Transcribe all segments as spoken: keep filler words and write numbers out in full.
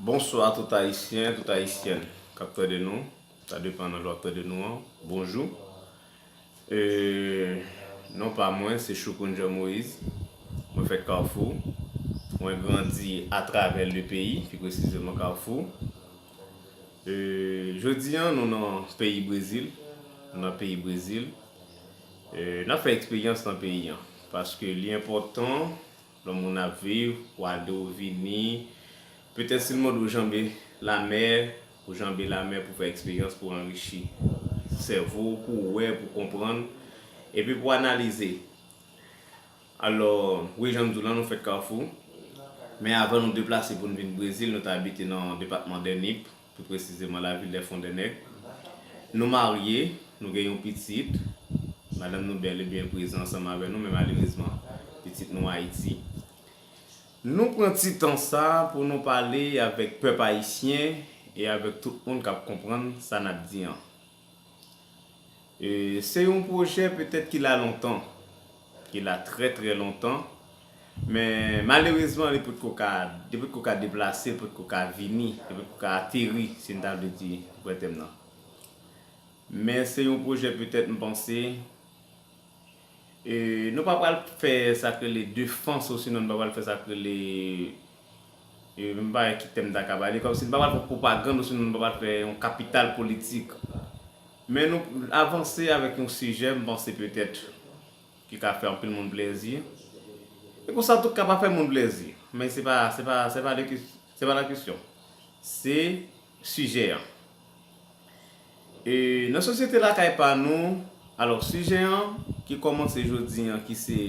Bonswa tout Ayisyen, tout Ayisyèn k ap tande nou. Sa depann nan lè w ap tande nou an. Bonjou. E, non pa mwen, se Choukoun Jean Moïse. Mwen fèt Kafou. Mwen grandi atravè le peyi, pi presizeman Kafou. E, jodi an, nou nan peyi Brezil. Nou nan peyi Brezil. E, n ap fè eksperyans nan peyi an. Paske li enpòtan lè moun ap viv, ou ale ou vini. Petèt si l mande w janbe lamè, ou janbe lamè pou fè eksperyans, pou anrichi sèvo w, pou w wè, pou w konprann, epi pou w analize. Alò, wi, jan m di w lan, nou fèt Kafou. Men avan nou deplase pou n vin Brezil, nou t abite nan depatman dè Nip, pi presizeman lavil dè Fondènèg. Nou marye, nou gen yon pitit. Madanm nou bèl e byen prezan ansanm avè nou, men malerezman, pitit nou Ayiti. Nou pran ti tan sa pou nou pale avèk pèp ayisyen e avèk tout moun k ap konprann sa n ap di an. E, se yon pwojè petèt ki la lontan, ki la trè, trè lontan, men malerezman, li potko ka, li potko ka deplase, li potko ka vini, li potko ka ateri, si n ta vle di vrè tèm nan. Men se yon pwojè petèt, m panse, e, nou pa pral fè sa k rele defans, osinon nou pa pral fè sa k rele, e, m pa wè ki tèm m ta ka pale, kòmsi nou pa pral fè pwopagann, osinon nou pa pral fè yon kapital politik. Men nou avanse avèk yon sijè, m panse petèt, ki ka fè anpil moun plezi. E konsa tou ka pa fè moun plezi. Men se pa, se pa, se pa de kes-, se pa la kesyon. Se sijè an. E nan sosyete lakay pa nou, alò, sijè an ki kòmanse jodi an, ki se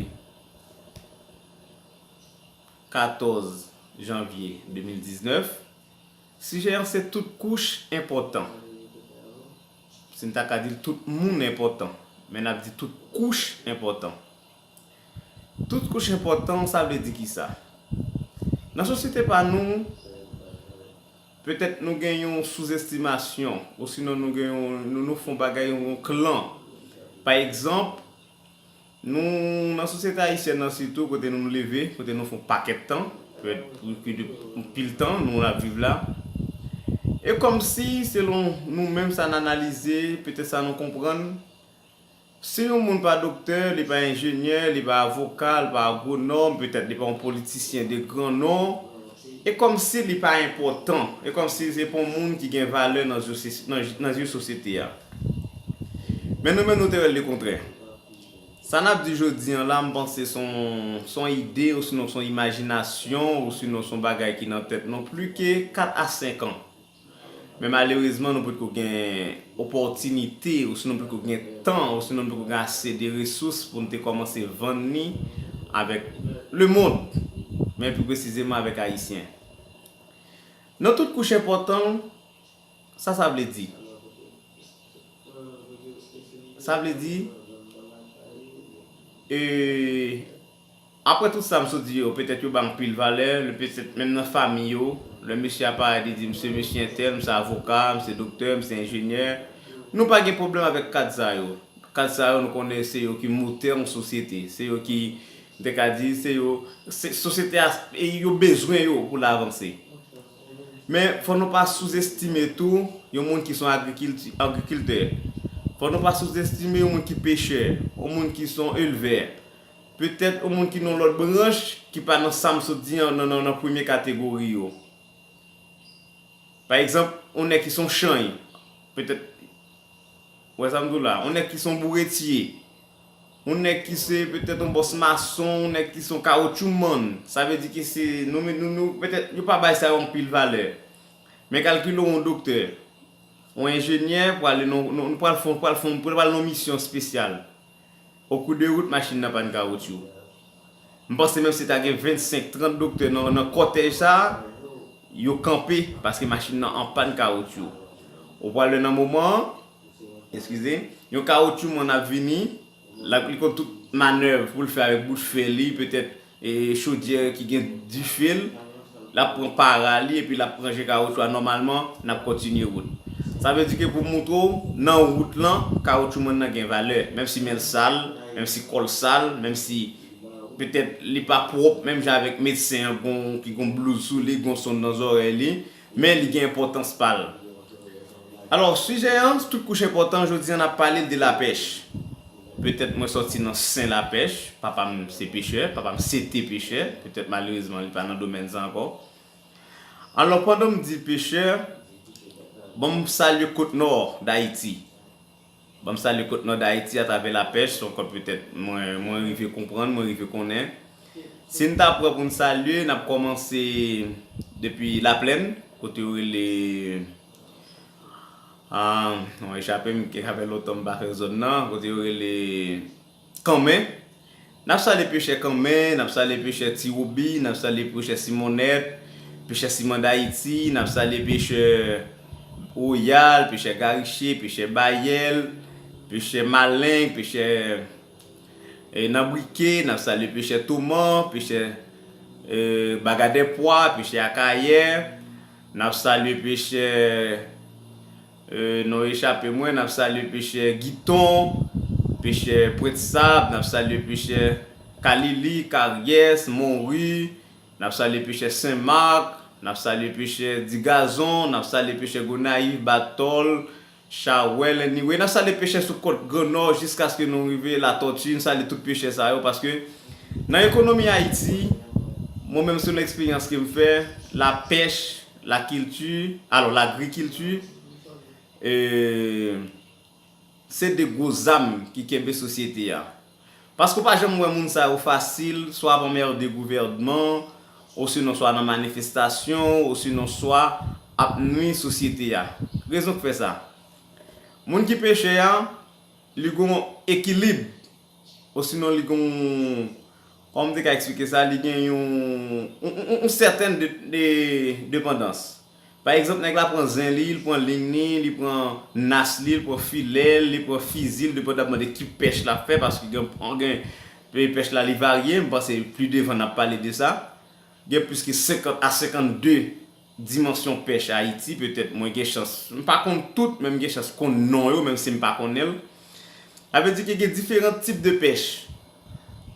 katòz janvye de mil diznèf, sijè an se tout kouch enpòtan. Si n ta ka di l, tout moun enpòtan, men n ap di tout kouch enpòtan. Tout kouch enpòtan, sa vle di kisa? Nan sosyete pa nou, petèt nou gen yon souzestimasyon, osinon nou gen yon, nou, nou fè yon bagay, yon klan. Pa egzanp, nou, nan sosyete ayisyèn nan sitou, kote nou leve, kote nou fè yon pakèt tan, petèt plis ke de, anpil tan, nou ap viv la. E kòmsi, selon nou menm, sa n analize, petèt sa nou konprann, si yon moun pa doktè, li pa enjenyè, li pa avoka, li pa agwonòm, petèt li pa yon politisyen de gran non, e kòmsi li pa enpòtan, e kòmsi se pa yon moun ki gen valè nan zye, nan, nan zye sosyete a. Men nou menm, nou te wè l lekontrè. Sa n ap di jodi an la, m panse se yon, se yon ide, osinon se yon imajinasyon, osinon se yon bagay ki nan tèt nou, plis ke kat a senk an. Men malerezman, nou potko gen opòtinite, osinon nou potko gen tan, osinon nou potko gen ase de resous pou n te kòmanse vann li avèk lemonn, men pli presizeman avèk Ayisyen. Nan tout kouch enpòtan, sa sa vle di? Sa vle di, e, apre tout sa m sot di yo, petèt yo ba anpil valè, le petèt menm nan fanmi yo, lè mesye ap parèt, li di, "M se mesye entèl, m se avoka, m se doktè, m se enjenyè." Nou pa gen pwoblèm avèk kad sa yo. Kad sa yo, nou konnen se yo ki motè yon sosyete, se yo ki, m te ka di, se yo, se, sosyete a, e yo bezwen yo pou l avanse. Men, fò nou pa souzestime tou yon moun ki se yon agrikilti-, agrikiltè. Fò nou pa souzestime yon moun ki pechè, yon moun ki se yon elvè. Petèt yon moun ki nan lòt branch, ki pa nan sa m sot di an, nan, nan, nan premye kategori yo. Pa egzanp, yon nèg ki se yon chany, petèt, ou wè sa m di w la, yon nèg ki se yon bouretye, yon nèg ki se petèt yon bòs mason, yon nèg ki se yon kawotchoumann, sa vle di ke se, nou, nou, nou, petèt, yo pa bay sa yo anpil valè. Men kalkile w yon doktè, yon enjenyè, pou ale nan, nan, nou pral fè, pral fè, pral nan yon misyon espesyal. Okou de wout, machin nan pann kawotchou. M panse menm si ta gen vennsenk, trant doktè nan, nan kòtèj sa a, yo kanpe paske machin nan an pann kawotchou. Ou pral wè nan moman an, eskize, yon kawotchoumann ap vini, l ap, li konn tout manèv pou l fè avèk bout fè li, petèt e chodyè ki gen dife l, l ap pran para li epi l ap ranje kawotchou a nòmalman, n ap kontinye wout. Sa vle di ke pou moutre w, nan wout lan, kawotchoumann nan gen valè, menm si men l sal, menm si kò l sal, menm si petèt li pa pwòp, menm jan avèk medsen an gon, ki gon blouz sou li, gon sonn nan zòrèy li, Men li gen enpòtans pa l. Alò, sijè an, tout kouch enpòtan, jodi an n ap pale de lapèch. Petèt mwen sòti nan sen lapèch, papa m se pechè, papa m se te pechè, petèt malerezman li pa nan domèn sa ankò. Alò, pandan m di pechè, ban m salye kot nò Dayiti. Ban m salye kot nò Dayiti atravè lapèch, se yon kòd petèt mwen, mwen rive konprann, mwen rive konnen. Si n ta pran pou n salye, n ap kòmanse depi Laplèn, kote yo rele, ah, non, echape m, ke sa fè lontan m pa fè zòn nan, kote yo rele Kanmen. N ap salye pechè Kanmen, n ap salye pechè Ti Wobi, n ap salye pechè Simonèt, pechè Siman Dayiti, n ap salye pechè Woyal, pechè Gariche, pechè Bayèl, pechè Maleng, pechè, eh, Nanbrike, n ap salye pechè Toman, pechè, eh, Bagadèpwa, pechè Akayè, n ap salye pechè, eh, non echape mwen, n ap salye pechè Giton, pechè Pwent Sab, n ap salye pechè Kalili, Karyès, Monri, n ap salye pechè Senmak, n ap salye pechè Digazon, n ap salye pechè Gonayiv, Batòl, Chawèl, anyway, n ap salye pechè sou kòt Gran Nò jiskaske nou rive Latòti. N salye tout pechè sa yo paske nan ekonomi Ayiti, mwen menm selon eksperyans ke m fè, lapèch, lakilti, alò lagrikilti, e, se de gwo zam ki kenbe sosyete a. Paske w pa janm wè moun sa yo fasil, swa ap anmède gouvènman, osinon swa nan manifestasyon, osinon swa ap nwi sosyete a. Rezon k fè sa? Moun ki pechè a, li gon ekilib, osinon li gon, kòman m te ka eksplike sa, li gen yon, yon, yon, yon sètèn de, de, depandans. Pa egzanp, nèg la pran zen li, li pran ling li, li pran nas li, li pran filè l, li pran fizi l, depandamman de ki pèch l ap fè, paske gen, gen, pèch la li varye, m panse pli devan n ap pale de sa. Gen plis ke senkant a senkannde dimansyon pèch Ayiti, petèt mwen gen chans, m pa konn tout, men m gen chans konn non yo, menm si m pa konnen l. Sa vle di ke gen diferan tip de pèch.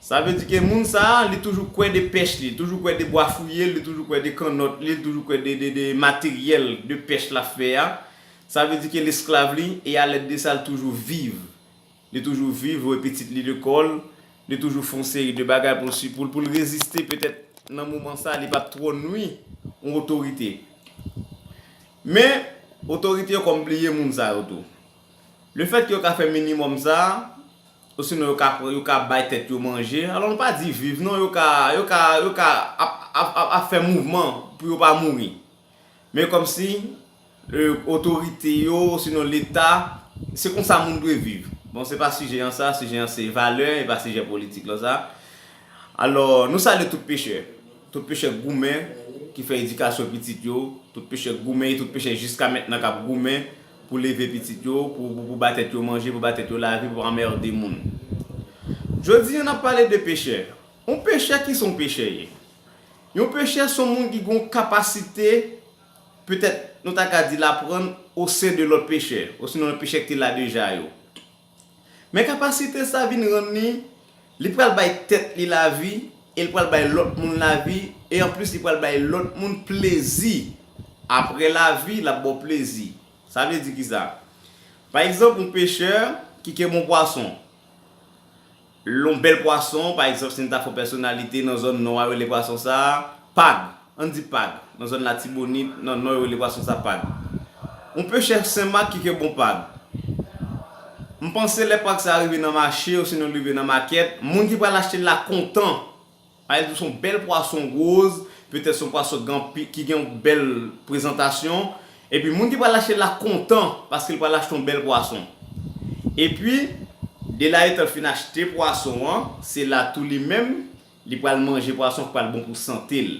Sa vle di ke moun sa a, li toujou kwè de pèch li, li toujou kwè de bwa fouye l, li toujou kwè de kannòt li, li toujou kwè de, de, de materyèl de pèch l ap fè a. Sa vle di ke l esklav li, e alèd de sa, l toujou viv. Li toujou viv, voye pitit li lekòl, li toujou fè yon seri de bagay pou l si, pou l, pou l reziste, petèt nan moman sa, li p ap twò nwi yon otorite. Men, otorite yo kòm bliye moun sa yo tou. Lefètke yo ka fè minimòm sa, osinon yo ka pran, yo ka bay tèt yo manje, alò nou pa di viv non, yo ka, yo ka, yo ka ap, ap, ap, ap fè mouvman pou yo pa mouri. Men kòmsi, e, otorite yo, osinon Leta, se konsa moun dwe viv. Bon, se pa sijè an sa, sijè an se valè, e pa sijè politik lan sa. Alò, nou salye tout pechè. Tout pechè k goumen, ki fè edikasyon pitit yo, tout pechè k goumen, e tout pechè jiska mentnan k ap goumen pou leve pitit yo, pou, pou, pou ba tèt yo manje, pou ba tèt yo lavi, pou pa anmède moun. Jodi a, n ap pale de pechè. Yon pechè, ki se yon pechè ye? Yon pechè se yon moun ki gen yon kapasite, petèt, nou ta ka di l aprann o sen de lòt pechè, osinon lòt pechè ki te la deja yo. Men kapasite sa vin rann li, li pral bay tèt li lavi, e li pral bay lòt moun lavi, e anplis li pral bay lòt moun plezi. Apre lavi, l ap ba w plezi. Sa vle di kisa? Pa egzanp, yon pechè ki kenbe yon pwason. Yon bèl pwason, pa egzanp, si n ta fè yon pèsonalite nan zòn nò a, yo rele pwason sa a pag. Ann di pag. Nan zòn Latibonit, nan nò, yo rele pwason sa pag. Yon pechè Senmak ki kenbe yon pag. M panse lè pag sa a rive nan mache, osinon l rive nan makèt, moun ki pral achte l la kontan. Pa egzanp, se yon bèl pwason woz, petèt se yon pwason ki gen anpi-, ki gen yon bèl prezantasyon. Epi moun ki pral achte l la kontan, paske l pral achte yon bèl pwason. Epi, de la etan l fin achte pwason an, se la tou li menm, li pral manje pwason ki pral bon pou sante l.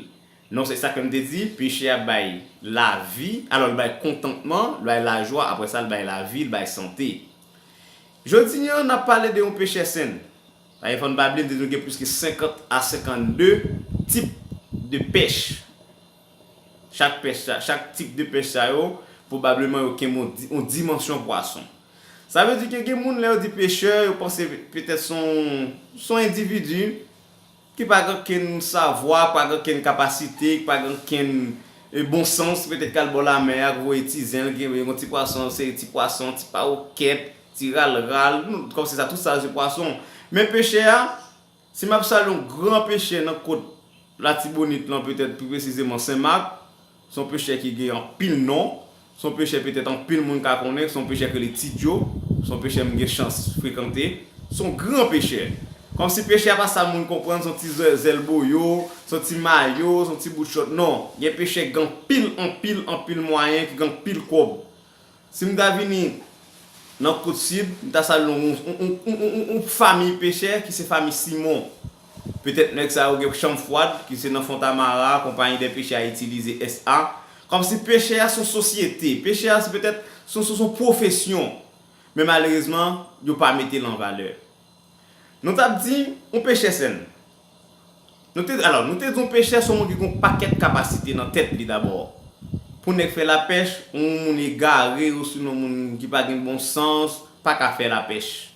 Non, se sa ke m te di, pechè a bay lavi, alò l bay kontantman, l bay lajwa, apre sa l bay lavi, l bay sante. Jodi a, n ap pale de yon pechè sen. Sa vle fò n pa bliye, m te di nou gen plis ke senkant a senkannde tip de pèch. Chak pèch sa, chak tip de pèch sa yo, pwobableman yo kenbe yon di-, yon dimansyon pwason. Sa vle di ke gen moun, lè yo di pechè, yo panse petèt se yon, se yon endividi ki pa gen okenn savwa, pa gen okenn kapasite, ki pa gen okenn, e bon sans, petèt k al bò lamè a, k voye ti zen l, gen yon ti pwason, se ti pwason, ti pawokèt, ti ralral, kòmsi sa, tout sa se pwason. Men pechè a, si m ap salye yon gran pechè nan kot Latibonit lan, petèt pi presizeman Senmak, se yon pechè ki gen anpil non, se yon pechè petèt anpil moun ka konnen, se yon pechè ki rele Ti Djo, se yon pechè m gen chans frekante, se yon gran pechè. Kòmsi pechè a pa sa moun konprann, se yon ti zè- zèl boyo, se yon ti mayo, se yon ti bout chòt, non. Gen pechè ki gen anpil, anpil, anpil mwayen, ki gen anpil kòb. Si m ta vini nan kot sid, m ta salye yon, yon, yon, yon, yon, yon famiy pechè ki se famiy Simon. Petèt nèg sa yo gen Chanm Fwad, ki se nan Fontamara, Compagnie des Pêcheurs Utilisés S A. Kòmsi pechè a se yon sosyete, pechè a se petèt se yon, se yon, se yon pwofesyon. Men malerezman, yo pa mete l an valè. Nou t ap di, yon pechè sèn. Nou te, alò, nou te di yon pechè se yon moun ki gen yon pakèt kapasite nan tèt li dabò. Pou nèg fè lapèch, yon moun egare, osnon yon moun ki pa gen bon sans, pa ka fè lapèch.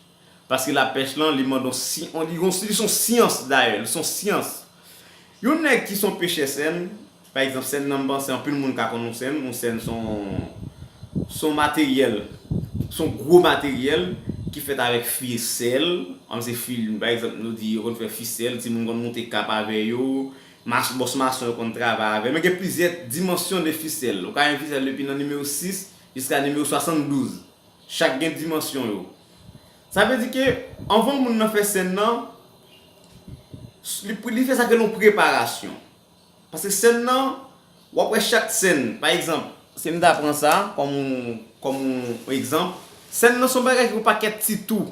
Paske lapèch lan, li mande yon si-, yon, li, li se yon syans dayè, li se yon syans. Yon nèg ki se yon pechè sèn, pa egzanp, sèn nan, m panse anpil moun ka konn yon sèn, yon sèn se yon, se yon materyèl, se yon gwo materyèl ki fèt avèk fisèl, kòm se fil, pa egzanp, nou di yo konn fè fisèl, timoun konn moute kap avè yo, mas-, bòs mason yo konn travay avè yo. Men gen plizyè dimansyon de fisèl. Ou ka gen fisèl depi nan nimewo sis jiska nimewo swasanndouz. Chak gen dimansyon yo. Sa vle di ke anvan moun nan fè sèn nan, li, li fè sa ke yon preparasyon. Paske sèn nan, w ap wè chak sèn, pa egzanp, si m ta pran sa kòm yon, kòm yon egzanp, sèn nan se yon bagay ki yon pakèt ti tou.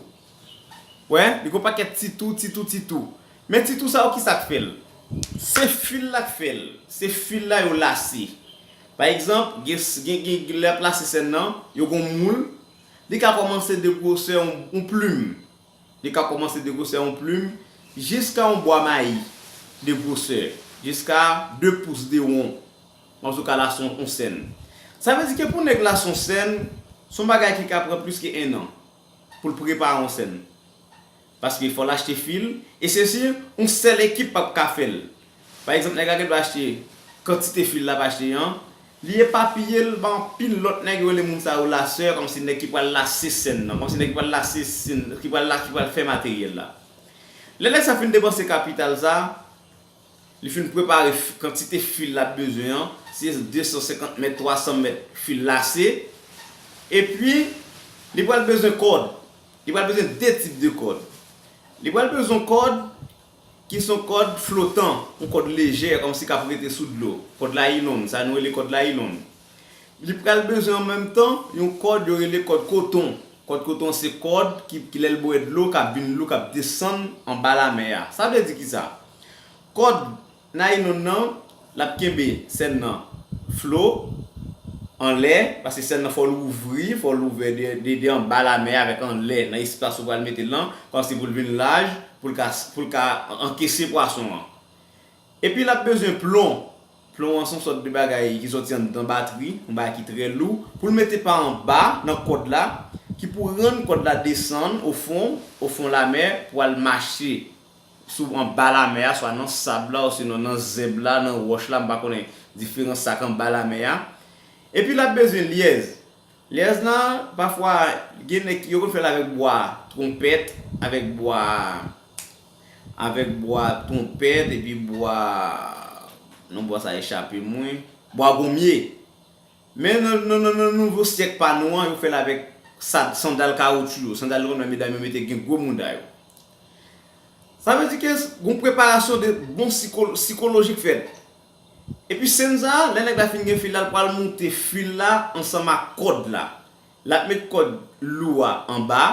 Wè, li gon pakèt ti tou, ti tou, ti tou. Men ti tou sa yo, ki sa k fè l? Se fil la k fè l. Se fil la yo lase. Pa egzanp, gen, gen, gen, lè y ap lase sèn nan, yo gon moul, li ka kòmanse de gwosè yon, yon plim. Li ka kòmanse de gwosè yon plim jiska yon bwa mayi de gwosè, jiska de pous de won. Antouka, lase yon, yon sèn. Sa vle di ke pou nèg lase yon sèn, se yon bagay ki ka pran plis ke ennan pou l prepare yon sèn. Paske fò l achte fil, e se si yon sèl ekip p ap ka fè l. Pa egzanp, nèg la gen dwa achte kantite fil l ap achte an, li epapiye l ba anpil lòt nèg, yo rele moun sa yo lasè, kòmsi nèg ki pral lase sèn nan, kòmsi nèg ki pral lase sèn, ki pral la, ki pral fè materyèl la. Lè nèg sa fin depanse kapital sa, li fin prepare f-, kantite fil l ap bezwen an, se de san senkant mèt, twa san mèt fil lase, epi li pral bezwen kòd. Li pral bezwen de tip de kòd. Li pral bezwen kòd ki se yon kòd flotan, yon kòd lejè, kòmsi k ap rete sou dlo. Kòd laylon, sa nou rele kòd laylon. Li pral bezwen an menm tan yon kòd yo rele kòd koton. Kòd koton se kòd ki, ki lè l bwè dlo, k ap vin lou, k ap desann anba lamè a. Sa vle di kisa? Kòd naylon nan, l ap kenbe sèn nan flo, anlè, paske sèn nan fò l ouvri, fò l ouvè de, de, de anba lamè a avèk anlè, nan espas ou pral mete l lan, kòmsi pou l vin laj, pou l ka, pou l ka ankese pwason an. Epi l ap bezwen plon. Plon an se yon sòt de bagay ki sòti anndan batri, yon bagay ki trè lou, pou l mete pa anba nan kòd la, ki pou rann kòd la desann ofon, ofon lamè, pou al mache sou anba lamè a, swa nan sab la, osinon nan zèb la, nan wòch la, m pa konnen diferans sa k anba lamè a. Epi l ap bezwen lyèz. Lyèz lan, pafwa, gen nèg ki, yo konn fè l avèk bwa twonpèt, avèk bwa, avèk bwa twonpèt, epi bwa, non, bwa sa echape mwen, bwa gonmye. Men nan, nan, nan, nan nouvo syèk pa nou an, yo fè l avèk sa, sandal kawotchou yo. Sandal yo konn wè medam yo mete gen gwo mouda yo. Sa vle di ke gon preparasyon de bon siko-, sikolojik fèt. Epi sèn sa, lè nèg la fin gen fil la, l pral moute fil la ansanm ak kòd la. L ap met kòd lou a anba,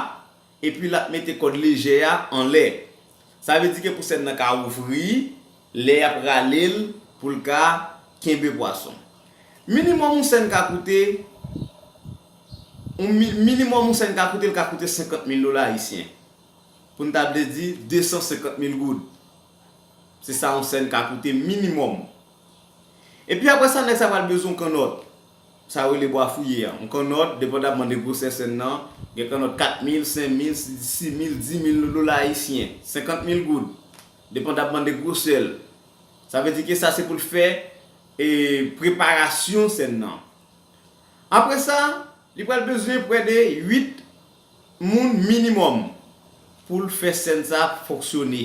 epi l ap mete kòd lejè a anlè. Sa vle di ke pou sèn nan ka ouvri, lè y ap rale l, pou l ka kenbe pwason. Minimòm yon sèn ka koute, yon mi-, minimòm yon sèn ka koute, l ka koute senkant mil dola ayisyen. Pou n ta vle di de san senkant mil goud. Se sa yon sèn ka koute minimòm. Epi apre sa, nèg sa pral bezwen yon kannòt. Sa yo rele bwa fouye a. Yon kannòt, depandamman de gwosè sèn nan, gen kannòt kat mil, senk mil, sis mil, dis mil dola ayisyen, senkant mil goud, depandamman de gwosè l. Sa vle di ke sa se pou l fè e preparasyon sèn nan. Apre sa, li pral bezwen prè de uit moun minimòm pou l fè sèn sa fonksyone.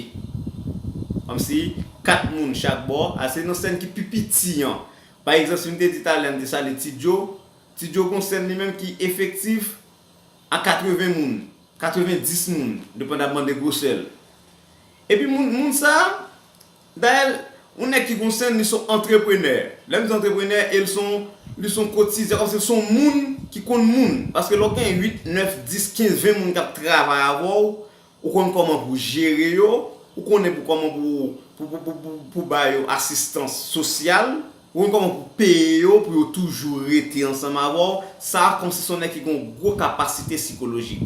Kòmsi kat moun chak bò, a se nan sèn ki pi piti an. Pa egzanp, si m te di talè, m te sale Ti Djo, Ti Djo gon sèn li menm ki efektif a katreven moun, katrevendis moun, depandamman de gwosè l. Epi moun, moun sa, dayè, yon nèg ki gon sèn, li se yon antreprenè. Lè m di antreprenè, e l se yon, li se yon kotizè, kòmsi l se yon moun ki konn moun. Paske lè w gen uit, nèf, dis, kenz, ven moun k ap travay avè w, ou konn kòman pou jere yo, ou konnen pou kòman pou, pou, pou, pou, pou, pou ba yo asistans sosyal, ou konn kòman pou peye yo, pou yo toujou rete ansanm avè w. Sa, kòmsi se yon nèg ki gen yon gwo kapasite sikolojik.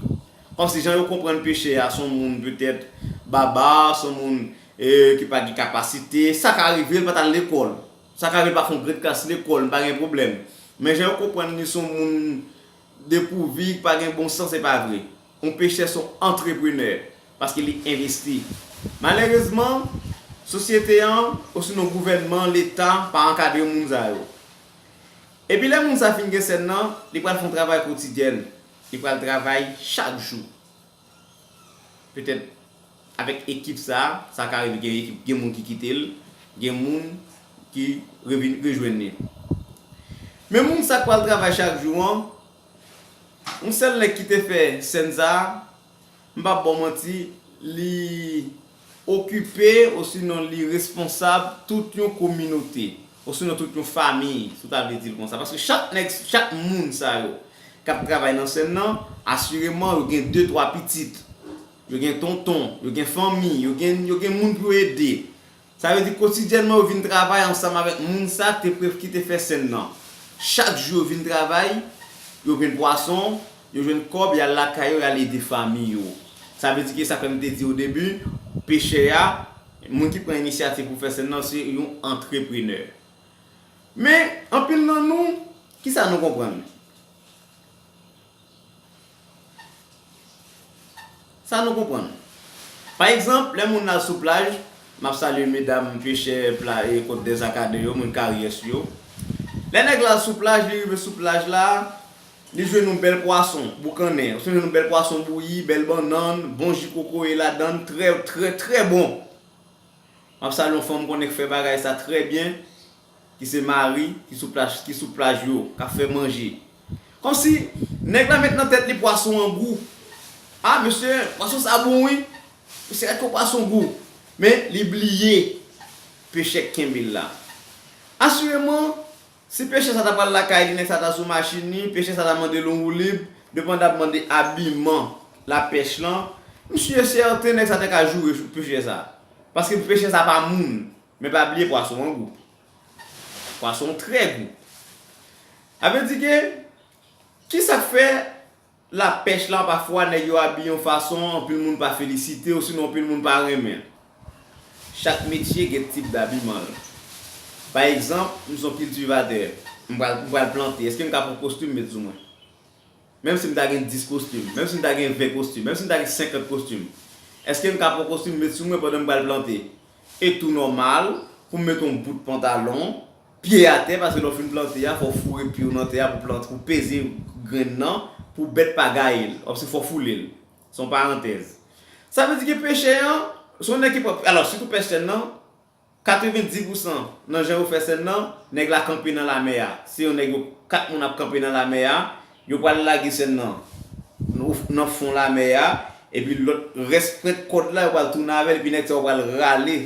Kòmsi jan yo konprann pechè a, se yon moun petèt baba, se yon moun, e, ki pa gen kapasite. Sa ka rive l pa t al lekòl. Sa ka rive l pa fè yon grenn klas lekòl, pa gen pwoblèm. Men jan yo konprann li se yon moun depouvi, ki pa gen bon sans, se pa vre. Yon pechè se yon antreprenè, paske li envesti. Malerezman, sosyete an, osinon gouvènman, Leta, pa ankadre moun sa yo. Epi lè moun sa fin gen sèn nan, li pral fè yon travay kotidyèn. Li pral travay chak jou. Petèt, avèk ekip sa, sa ka rive gen ekip, gen moun ki kite l, gen moun ki revin, rejwenn li. Men moun sa k pral travay chak jou an, yon sèl nèg ki te fè sèn sa, m p ap ba w manti, li okipe, osinon li responsab tout yon kominote, osinon tout yon fanmi, si w ta vle di l konsa. Paske chak nèg, chak moun sa yo k ap travay nan sèn nan, asireman, yo gen de, twa pitit. Yo gen tonton, yo gen fanmi, yo gen, yo gen moun pou yo ede. Sa vle di kotidyènman yo vin travay ansanm avèk moun sa te pre, ki te fè sèn nan. Chak jou yo vin travay, yo jwenn pwason, yo jwenn kòb, y al lakay yo, y al ede fanmi yo. Sa vle di ke sa fè m te di o debi, pechè a, moun ki pran inisyativ pou fè sèn nan, se yon antreprenè. Men, anpil nan nou, kisa nou konprann? Sa nou konprann. Pa egzanp, lè moun al sou plaj, m ap salye medam pechè pla, e, Côte des Arcadins yo, moun Karyès yo. Lè nèg la al sou plaj, li rive sou plaj la, li jwenn yon bèl pwason boukannen, ou jwenn yon bèl pwason bouyi, bèl bannann, bon ji kokoye ladann, trè, trè, trè bon. M ap salye yon fanm m konnen k fè bagay sa trè byen, ki se Mari, ki sou plaj, ki sou plaj yo, k ap fè manje. Kòmsi, nèg la met nan tèt li pwason an gou. A, mesye, pwason sa bon wi. Mesye, gad yon pwason gou. Men, li bliye pechè k kenbe l la. Asireman, si pechè sa ta pral lakay li, nèg sa ta sou machin li, pechè sa ta mande l yon woulib, depandamman de abiman lapèch lan, m si e sèten nèg sa te ka joure sou pechè sa. Paske pechè sa pa moun. Men pa bliye pwason an gou. Pwason trè gou. Sa vle di ke, kisa k fè lapèch la pafwa nèg yo abiye yon fason, anpil moun pa felisite, osinon anpil moun pa renmen? Chak metye gen tip dabiman l. Pa egzanp, m se yon kiltivatè, m pral, m pral plante, èske m ka pran kostim met sou mwen? Menm si m ta gen dis kostim, menm si m ta gen ven kostim, menm si m ta gen senkant kostim, èske m ka pran kostim met sou mwen pandan m pral plante? E tou nòmal pou m met yon bout pantalon, pye atè, paske lè w fin plante a, fò w foure pye w nan tè a pou plant, pou peze grenn nan, pou bèt pa gaye l, kòmsi fò w foule l. Se yon parantèz. Sa vle di ke pechè an, se yon nèg ki pran, alò, sitou pèch sèn nan, katrevendis pousan nan jan yo fè sèn nan, nèg la kanpe nan lamè a. Se yon nèg yo, kat moun ap kanpe nan lamè a, yo pral lage sèn nan nan fon lamè a, epi lòt rès pwent kòd la, yo pral tounen avè l, epi nèg sa yo pral rale,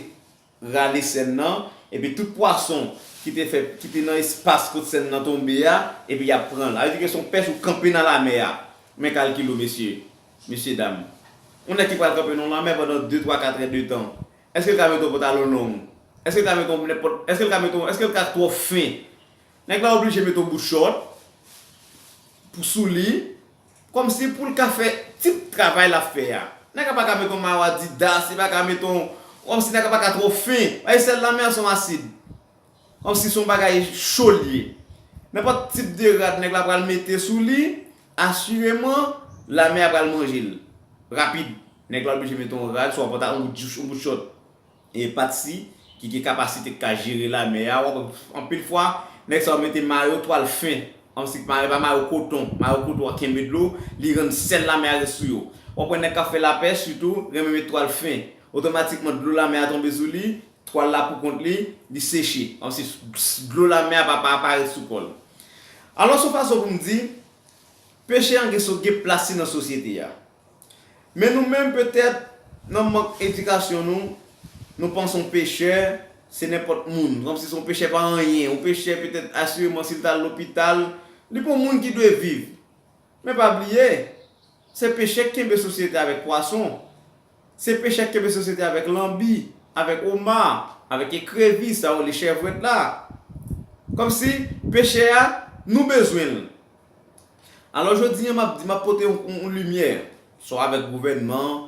rale sèn nan, epi tout pwason ki te fè, ki te nan espas kot sèn nan tonbe a, epi y ap pran l. Sa vle di ke se yon pèch ou kanpe nan lamè a. Men kalkil ou, mesye, mesye dam. Yon nèg ki pral kanpe nan lamè pandan de, twa, kat è de tan. Èske l ka met yon pantalon long? Èske l ka met yon nenpòt, èske l ka met yon, èske l ka twò fen? Nèg la oblije met yon bout chòt pou sou li, kòmsi pou l ka fè tip travay l ap fè a. Nèg la pa ka met yon mayo Adidas, li pa ka met yon, kòmsi nèg la pa ka twò fen. Paske sèl lamè a se yon asid. Kòmsi se yon bagay cho l ye. Nenpòt tip de rad nèg la pral mete sou li, asireman, lamè a pral manje l. Rapid. Nèg la oblije met yon rad, swa yon panta, yon bout, yon bout chòt, e patsi, ki gen kapasite ki ka jere lamè a. W ap wè anpil fwa, nèg sa yo mete mayo twal fen. Kòmsi mayo pa mayo koton. Mayo koton a kenbe dlo, li rann sèl lamè a ret sou yo. W ap wè nèg k ap fè lapèch sitou, renmen met twal fen. Otomatikman, dlo lamè a tonbe sou li, twal la pou kont li, li seche. Kòmsi dlo lamè a pa, pa, pa ret sou kò l. Alò, se yon fason pou m di, peche an gen so-, gen plas li nan sosyete a. Men nou menm, petèt, nan mank edikasyon nou, nou panse yon pechè, se nenpòt moun. Kòmsi se yon pechè pa anyen. Yon pechè, petèt, asireman, si l t al lopital, li pa yon moun ki dwe viv. Men pa bliye, se pechè k kenbe sosyete avèk pwason. Se pechè k kenbe sosyete avèk lanbi, avèk oma, avèk ekrevis, sa yo rele chèvwèt la. Kòmsi pechè a, nou bezwen l. Alò, jodi a, m ap di, m ap pote yon, yon, yon limyè, swa avèk gouvènman an.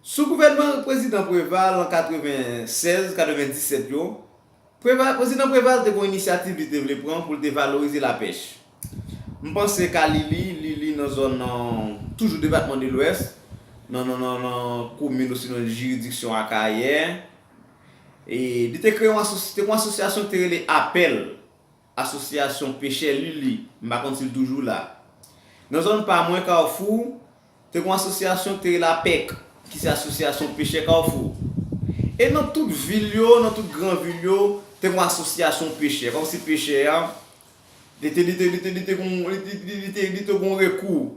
Sou gouvènman prezidan Preval an katrevennsèz, katrevendisèt yo, Preval, prezidan Preval te gen yon inisyativ li te vle pran pou l te valorize lapèch. M panse ka Lili, Lili nan zòn, nan, toujou depatman de Lwès, nan, nan, nan, nan komin osinon jiridiksyon Akayè. E li te kreye yon asosi-, te gen yon asosyasyon ki te rele Apèl, Asosyasyon Pechè Lili, m pa konn si l toujou la. Nan zòn pa mwen, Kafou, te gen yon asosyasyon ki te rele APEC, ki se Asosyasyon Pechè Kafou. E nan tout vil yo, nan tout gran vil yo, te gen yon asosyasyon pechè. Kòmsi pechè a, li te, li te, li te, li te gon, li te, li, li te, li te gon rekou.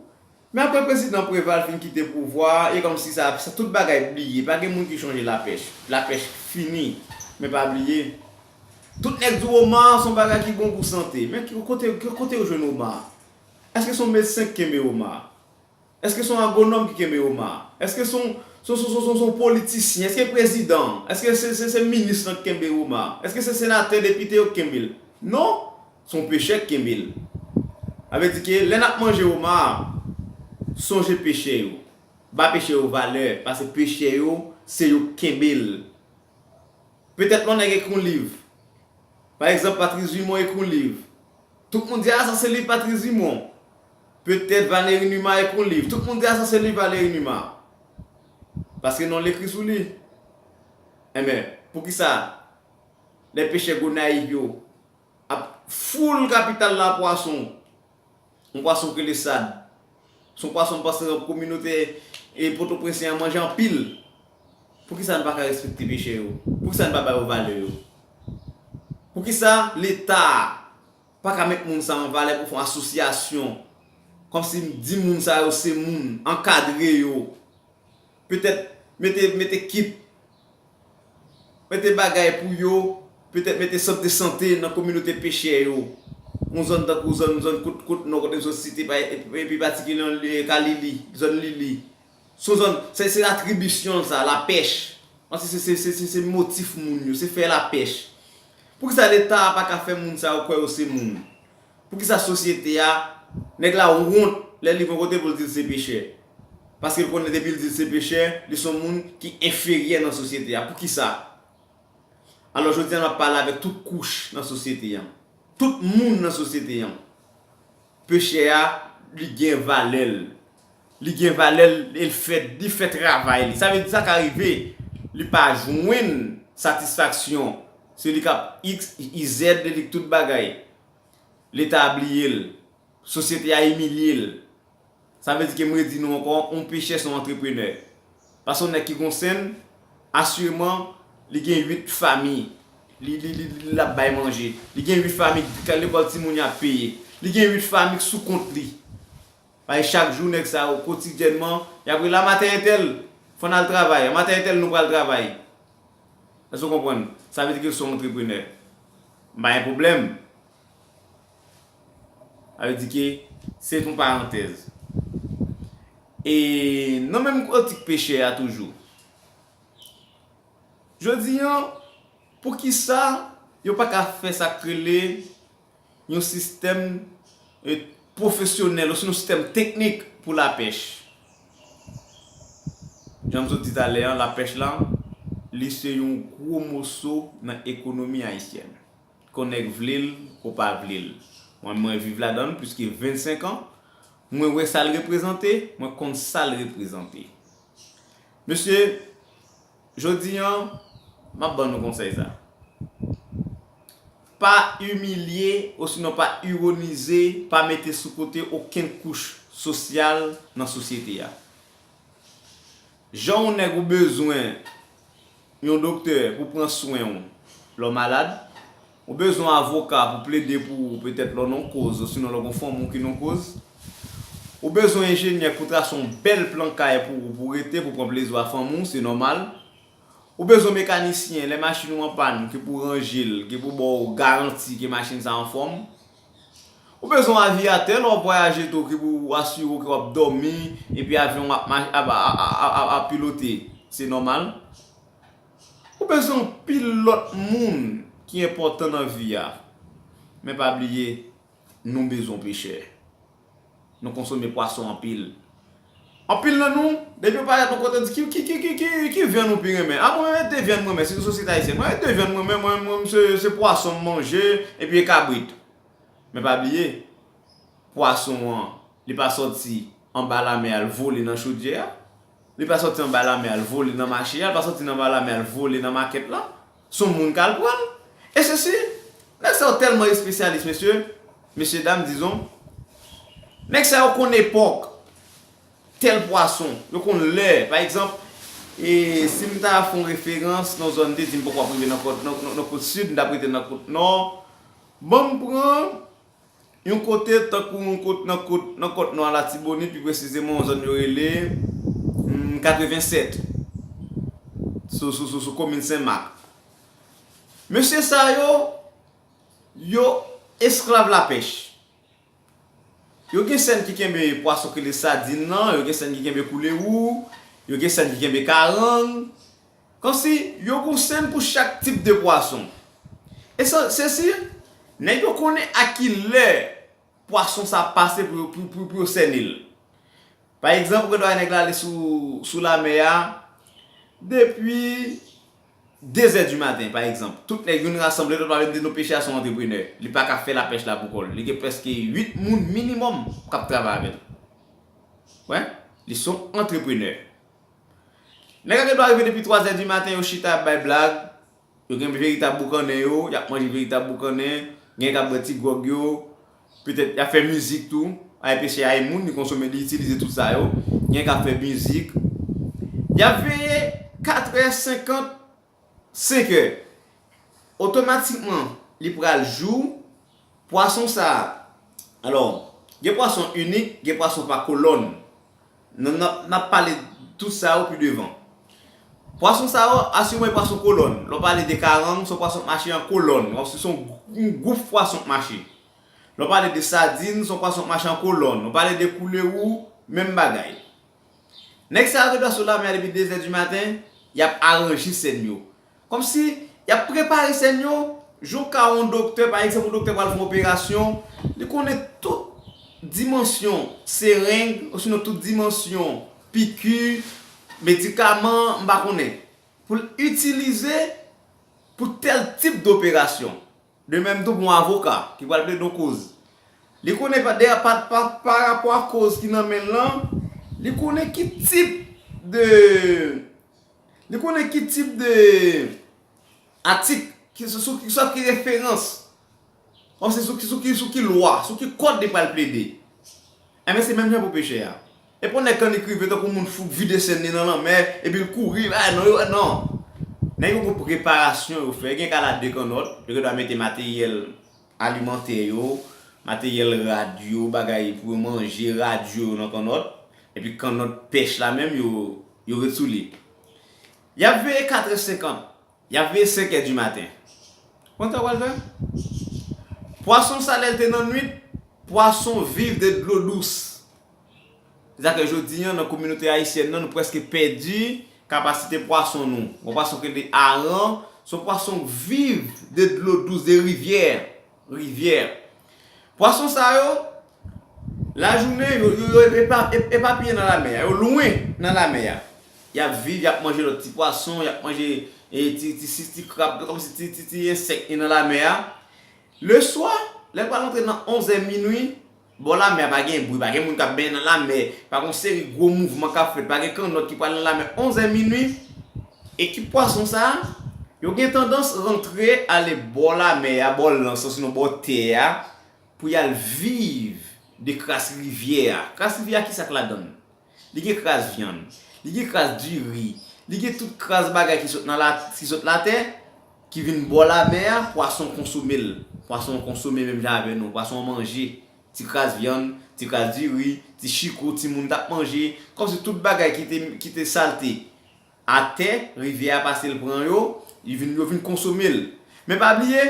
Men apre prezidan Preval fin kite pouvwa a, e kòmsi sa, sa tout bagay bliye. Pa gen moun ki chonje lapèch. Lapèch fini. Men pa bliye, tout nèg di w oma se yon bagay ki bon pou sante. Men ki kote, ki kote yo jwenn oma? Èske se yon medsen ki kenbe oma? Èske se yon agwonòm ki kenbe oma? Èske se yon, se yon, se yon, se yon, se yon politisyen? Èske prezidan? Èske se, se, se minis lan ki kenbe oma? Èske se senatè, depite yo ki kenbe l? Non, se yon pechè ki kenbe l. Sa vle di ke lè n ap manje oma a, sonje pechè yo. Ba pechè yo valè, paske pechè yo, se yo ki kenbe l. Petèt yon nèg ekri yon liv. Pa egzanp, Patrice Dumont ekri yon liv. Tout moun di, a, sa se liv Patrice Dumont. Petèt Valéry Numa ekri yon liv. Tout moun di, a, sa se liv Valéry Numa. Paske non l ekri sou li. Enben, poukisa lè pechè Gonayiv yo ap foul kapital la pwason, yon pwason k rele sad. Se yon pwason m panse kominote, e, Potoprensyen an manje anpil. Poukisa n pa ka respekte pechè yo? Poukisa n pa ba yo valè yo? Poukisa Leta pa ka met moun sa an valè pou fè yon asosyasyon? Kòmsi di moun sa yo se moun, ankadre yo. Petèt mete, mete kit, mete bagay pou yo, petèt mete sant de sante nan kominote pechè yo. Yon zòn tankou zòn, zòn kot, kot nò, kote m sot site, pa, epi, epi patikilyèman, e, ka Lili, zòn Lili. Se yon zòn, se, se atribisyon sa, lapèch. Paske se, se, se, se, se motif moun yo, se fè lapèch. Poukisa Leta a pa ka fè moun sa yo kwè yo se moun? Poukisa sosyete a, nèg la wont lè li rive yon kote pou l di l se pechè? Paske l konnen depi l di l se pechè, li se yon moun ki enferyè nan sosyete a. Poukisa? Alò, jodi a, n ap pale avèk tout kouch nan sosyete a. Tout moun nan sosyete a. Pechè a, li gen valè l. Li gen valè l, e l fè, li fè travay li. Sa vle di sa ka rive, li pa jwenn satisfaksyon. Se li k ap X, Y Z, li k tout bagay. Leta bliye l. Sosyete a imilye l. Sa vle di ke m redi nou ankò, yon pechè se yon antreprenè. Paske yon nèg ki gon sèn, asireman, li gen uit fanmi. Li, li, li, li, l ap bay manje. Li gen uit fanmi, lekòl timoun y ap peye. Li gen uit fanmi k sou kont li. Paske chak jou, nèg sa yo, kotidyènman, y ap rele a maten entèl, fò n al travay. A maten entèl, nou pral travay. Èske w konprann? Sa vle di ke l se yon antreprenè. M pa gen pwoblèm. Sa vle di ke se yon parantèz. E nan menm optik pechè a toujou. Jodi a, poukisa yo pa ka fè sa k rele yon sistèm, e, pwofesyonèl, osnon yon sistèm teknik pou lapèch? Jan m sot di talè a, lapèch la, li se yon gwo moso nan ekonomi ayisyèn. Ke w nèg vle l, ke w pa vle l. Mwen, mwen viv ladan l plis ke vennsenk an. Mwen wè sa l reprezante, mwen konn sa l reprezante. Mesye, jodi a, m ap ban nou konsèy sa. Pa imilye, osinon pa ironize, pa mete sou kote okenn kouch sosyal nan sosyete a. Jan yon nèg ou bezwen yon doktè pou pran swen w lè w malad, ou bezwen yon avoka pou plede pou ou petèt lè w nan yon koz, osinon lè w gen yon fanmi w ki nan yon koz, ou bezwen yon enjenyè pou trase yon bèl plan kay pou ou, pou rete, pou pran plezi a fanmi w, se nòmal. Ou bezwen mekanisyen, lè machin ou an pàn, ki pou ranje l, ki pou ba w garanti ke machin sa anfòm. Ou bezwen yon aviyatè, lè w ap vwayaje tou, ki pou asire w ke w ap dòmi, epi avyon ap, ap, ap, ap, ap, ap pilote. Se nòmal. Ou bezwen yon pil lòt moun ki enpòtan nan vi a. Men pa bliye, nou bezwen pechè. Nou konsome pwason anpil. Anpil nan nou, depi yo parèt yon kote, di ki, ki, ki, ki, ki, ki vyann ou pi renmen? A, mwen menm, e de vyann mwen renmen, sitou sosyete ayisyèn. Mwen, e de vyann mwen renmen, mwen, mwen, se, se pwason m manje, epi e kabrit. Men pa bliye, pwason an, li pa sòti anba lamè al vole nan chodyè a. Li pa sòti anba lamè al vole nan mache a, li pa sòti anba lamè al vole nan makèt la. Se yon moun k al pran l. E sesi, nèg sa yo tèlman espesyalis, mesye, mesye dam, dizon. Nèg sa yo konn epòk tèl pwason. Yo konn lè. Pa egzanp, e, si m ta fè yon referans nan zòn, m te di m poko ap rive nan kot, nan, nan, nan kot sid, m t ap rete nan kot nò. Ban m pran yon kote tankou yon kot, nan kot, nan kot nò a Latibonit, pi presizeman yon zòn yo rele, hmm, katrevennsèt, sou, sou, sou, sou komin Senmak. Mesye sa yo, yo esklav lapèch. Yo gen sèn ki kenbe pwason ki rele sadin nan, yo gen sèn ki kenbe koulewou, yo gen sèn ki kenbe karang. Kòmsi yo gen sèn pou chak tip de pwason. E sa, se si nèg yo konnen a ki lè pwason sa pase pou yo, pou, pou, pou yo sène l. Pa egzanp, ou gen dwa wè nèg la ale sou, sou lamè a depi de zè di maten, pa egzanp. Tout nèg youn rasanble, lòt la vin di non, pechè a se yon antreprenè. Li pa ka fè lapèch la pou kò l. Li gen prèske uit moun minimòm k ap travay avè l. Wè, li se yon antreprenè. Nèg la gen dwa rive depi twa zè di maten, yo chita, y ap bay blag. Yo gen veritab boukannen yo, y ap manje veritab boukannen, gen k ap bwè ti gwòg yo, petèt y ap fè mizik tou. A, pechè a e moun, li konsome, li itilize tout sa yo. Gen k ap fè mizik. Y ap veye katrè senkant, senkè. Otomatikman, li pral jou. Pwason sa a, alò, gen pwason inik, gen pwason pa kolòn. N, n, n ap pale tout sa yo pi devan. Pwason sa yo, asire w pwason kolòn. Lè w pale de karang, se yon pwason k mache an kolòn. Kòmsi se yon, yon gwoup pwason k mache. Lè w pale de sadin, se yon pwason k mache an kolòn. Lè w pale de koulewou, menm bagay. Nèg sa yo gen dwa sou lamè a depi de zè di maten, y ap aranje sèn yo. Kòmsi, y ap prepare sèn yo, jou ka yon doktè, pa egzanp, yon doktè pral fè yon operasyon, li konnen tout dimansyon sereng, osinon tout dimansyon piki, medikaman, m pa konnen, pou l itilize pou tèl tip doperasyon. De menm tou pou yon avoka ki pral plede yon koz. Li konnen pa, de, pa, pa, pa rapò a koz ki nan men l lan, li konnen ki tip de, li konnen ki tip de atik, ki, sou, sou, sou ki referans, kòmsi sou, sou, sou ki, sou ki lwa, sou ki kòd li pral plede. Enben, se menm jan pou pechè a. E pa yon nèg k annik rive tankou moun fou k vide sèn li nan lanmè, epi l kouri, a non, yo, non. Nèg yo gon preparasyon yo fè, gen ka l a de kannòt, yo gen dwa mete materyèl alimantè yo, materyèl rad yo, bagay pou yo manje, radyo yo nan kannòt, epi kannòt pèch la menm, yo, yo ret sou li. Y ap veye katrè senkant. Y ap veye senkè di maten. Konn sa w pral fè? Pwason sa, lè l te nan nwit, pwason viv de dlo dous. Sa ke jodi a, nan kominote ayisyèn nan, nou prèske pèdi kapasite pwason nou. Gon pwason ki rele aran, se yon pwason k viv de dlo dous, de rivyè. Rivyè. Pwason sa yo, lajounen, yo, yo, yo epa-, e-, epapiye nan lamè a, yo lwen nan lamè a. Y ap viv, y ap manje lòt ti pwason, y ap manje, e, ti, ti, ti, ti krab, kòmsi ti, ti, ti ensèk ki nan lamè a. Leswa, lè l pral antre nan onzè minwi, bò lamè a pa gen bri, pa gen moun k ap benyen nan lamè, pa gen yon seri gwo mouvman k ap fèt, pa gen kannòt ki pral nan lamè onzè minwi. Ekip pwason sa a, Yo gen tandans rantre ale bò lamè a, bò lans, osinon bò tè a, pou y al viv de kras rivyè a. Kras rivyè a, ki sa k ladan l? Li gen kras vyann, li gen kras diri, li gen tout kras bagay ki sot nan la, ki sot latè, ki vin bò lamè a, pwason konsome l. Pwason konsome menm jan avè nou, pwason manje. Ti kras vyann, ti kras diri, ti chiko, timoun t ap manje, kòmsi tout bagay ki te, ki te salte atè, rivyè a pase l pran yo, li vin, yo vin konsome l. Men pa bliye,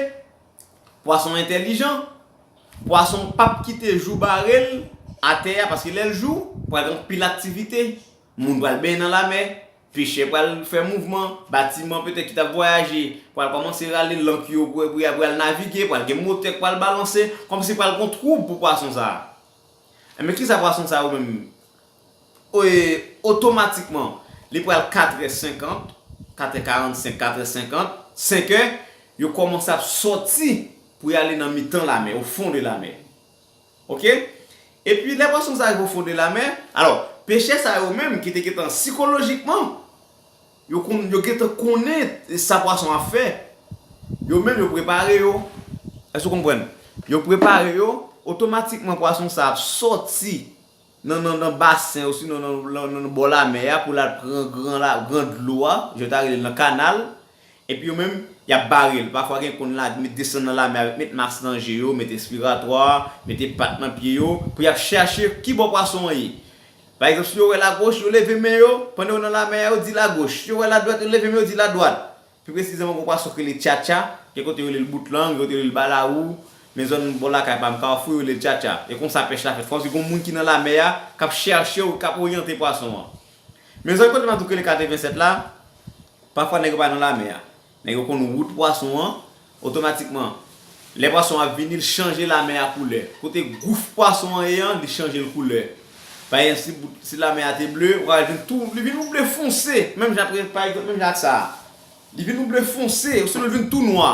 pwason entèlijan, pwason p ap kite jou bare l atè a, paske lè l jou, pral gen anpil aktivite. Moun pral benyen nan lamè, pechè pral fè mouvman, batiman petèt ki t ap vwayaje pral kòmanse rale lank yo pou, pou, pou y al navige, pral gen motè k pral balanse, kòmsi pral gen twoub pou pwason sa a. Enben, kisa pwason sa yo menm? E, otomatikman, li pral katrè senkant, katrè karannsenk, katrè senkant, senkè, yo kòmanse ap sòti pou y ale nan mitan lamè, au fond de la mer. Oke? Epi, lè pwason sa rive au fond de la mer, alò, pechè sa yo menm ki te gentan sikolojikman, yo konn, yo gentan konnen sa pwason ap fè. Yo menm, yo prepare yo. Èske w konprann? Yo prepare yo, otomatikman pwason sa ap sòti nan, nan, nan basen, osinon nan, nan, nan, nan bò lamè a pou l al pran gran la, gran dlo a, jan yo ta rele l nan kanal. Epi yo menm, y ap bare l. Pafwa gen konn la, met desann nan lamè avèk met mas nan je yo, met respiratwa, mete pat nan pye yo, pou y ap chache ki bò pwason an ye. Pa egzanp, si yo wè lagoch, yo leve men yo, pandan yo nan lamè a, yo di lagoch. Si yo wè ladwat, yo leve men yo di ladwat. Pi presizeman, gon pwason ki rele tchatcha, gen kote yo rele l boutlang, gen kote yo rele l balawou, men zòn bò lakay pa m, Kafou, yo rele l tchatcha. E konsa pèch la fèt. Fò di gon moun ki nan lamè a, k ap chache w, k ap oryante pwason an. Men zòn kote m ap di w ki rele katrevennsèt la, pafwa nèg yo pa nan lamè a. Nèg yo konn wout pwason an, otomatikman, lè pwason an ap vini, l chanje lamè a koulè. Kote gouf pwason an ye an, li chanje l koulè. Pa egzanp, si, si lamè a te ble, ou ka wè l vin tou, li vin ou ble fonse, menm jan, pa egzanp, menm jan ak sa a. Li vin ou ble fonse, osinon li vin tou nwa.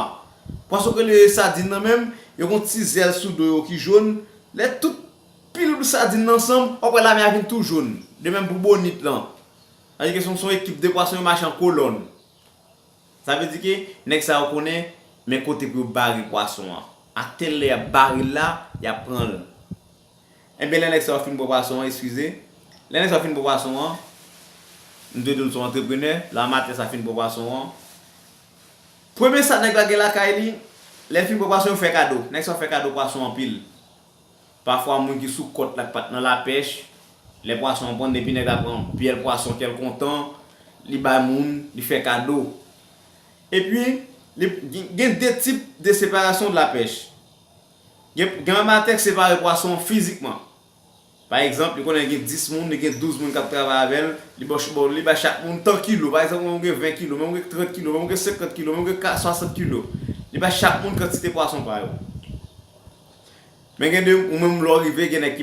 Pwason ke rele sadin nan menm, yo gon ti zèl sou do yo ki jòn. Lè tout pil sadin nan ansanm, w ap wè lamè a vin tou jòn. De menm pou bonit lan. Sa vle di ke se yon, se yon ekip de pwason, yo mache an kolòn. Sa vle di ke nèg sa yo konnen men kote pou yo bare pwason an. A tèl lè y ap bare l la, y ap pran l. Enben, lè nèg sa yo fin pran pwason an, eskize, lè nèg sa yo fin pran pwason an, m te di w se yon antreprenè, lè amatè sa fin pran pwason an, premye sa nèg la gen lakay li, lè l fin pran pwason, yo fè kado. Nèg sa yo fè kado pwason anpil. Pafwa, moun ki sou kòt la k pa t nan lapèch, lè pwason an pran, depi nèg la pran pyèl pwason ke l kontan, li bay moun, li fè kado. Epi, li, gen, gen de tip de séparation de la pêche. Gen, gen amatè k separe pwason an fizikman. Pa egzanp, li konnen gen dis moun, li gen douz moun k ap travay avè l, li ba, bon, li bay chak moun tan kilo. Pa egzanp, mwen, mwen gen ven kilo, mwen, mwen gen trant kilo, mwen, mwen gen senkant kilo, mwen, mwen gen ka-, swasant kilo. Li bay chak moun kantite pwason pa yo. Men gen de, ou menm lè w rive, gen nèg ki